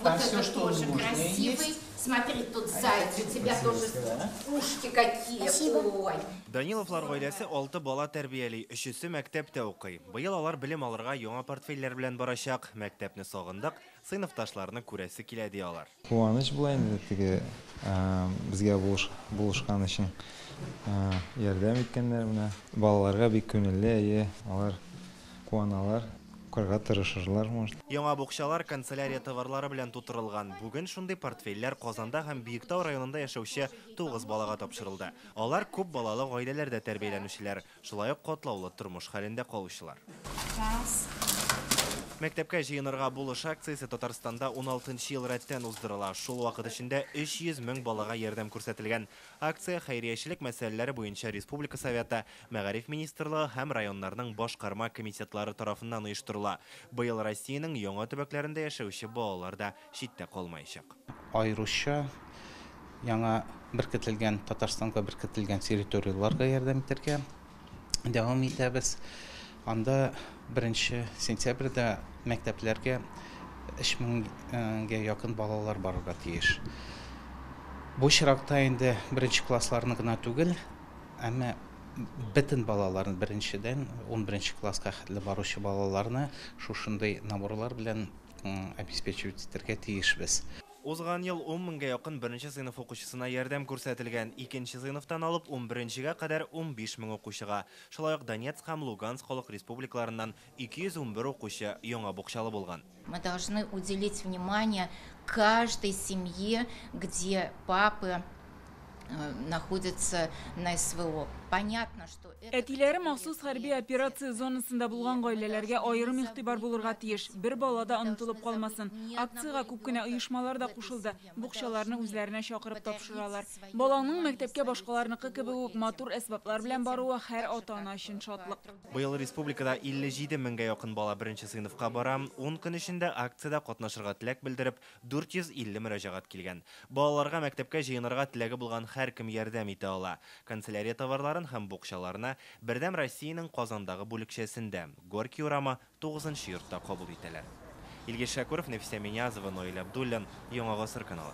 Там Вот все, это что тоже нужно, красивый. есть. Смотри, тут заяц, у тебя тоже ушки какие. Спасибо. Ой. Даниловлар гаиләсе 6 бала тәрбияли, өчесе мәктәптә укый. Быел алар белем алырга яңа портфельләр белән барачак. Мәктәпне сагындык, сыйныфташларны күрәсе килә ди алар. Куаныч була инде теге безгә булышкан өчен, ярдәм иткәннәр менә. Балаларга бик күңелле, әйе, алар куаналар, укырга тырышырлар, может. Яңа букчалар канцелярия товарлары белән тутырылган. Бүген шундый портфельләр Казанда һәм Биектау районында яшәүче 9 балага тапшырылды. Алар күп балалы гаиләләрдә тәрбияләнүчеләр, шулай ук катлаулы тормыш хәлендә калучылар. Мәктәпкә җыенырга булыш акциясе Татарстанда 16 ел рәттән уздырыла. Шул вакыт эчендә 300 мең балага ярдәм күрсәтелгән. Акция хәйриячелек мәсьәләләре буенча Республика Советы, Мәгариф министрлыгы һәм районнарның башкарма комитетлары тарафыннан оештырыла. Быел Россиянең яңа төбәкләрендә яшәүче балалар да читтә калмаячак. Аеруча яңа беркетелгән, Татарстанга беркетелгән территорияләргә ярдәм итәргә дәвам итәбез. Анда 1 сентябрьдә мәктәпләргә өч меңгә якын балалар барырга тиеш. Бу очракта инде беренче классларны гына түгел, әмма бөтен балаларны беренчедән 11 класска хәтле баручы балаларны шушындый наборлар белән обеспечивать итәргә тиешбез. Узган ел 10 меңгә якын беренче сыйныф укучысына ярдәм күрсәтелгән. Икенче сыйныфтан алып 11-гә кадәр 15 мең укучыга. Шулай ук Донецк һәм Луганск халык республикаларыннан 211 укучы яңа букчалы булган. Мы должны уделить внимание каждой семье, где папы находятся на СВО. Понятно, что это Әтиләре махсус хәрби операция зонасында булган гаиләләргә аерым игътибар булырга тиеш. Бер бала да онытылып калмасын. Акциягә күп кенә оешмалар да кушылды. Букчаларны үзләренә чакырып тапшыралар. Балаңның мәктәпкә башкаларныкы кебек үк матур әсбаплар белән баруы һәр ата-ана өчен шатлык. Быел республикада 57 меңгә якын бала беренче сыйныфка бара. 10 көн эчендә акциядә катнашырга теләк белдереп 450 мөрәҗәгать килгән. Балаларга мәктәпкә җыенырга теләге булган һәркем ярдәм итә ала. Канцелярия товарларын һәм букчаларны Бердәм Россиянең Казандагы бүлекчәсендә Горький урамы 9 йортта кабул итәләр. Илгиз Шәкүров, Нәфисә Минязова, Наил Абдуллин, Яңа Гасыр каналы.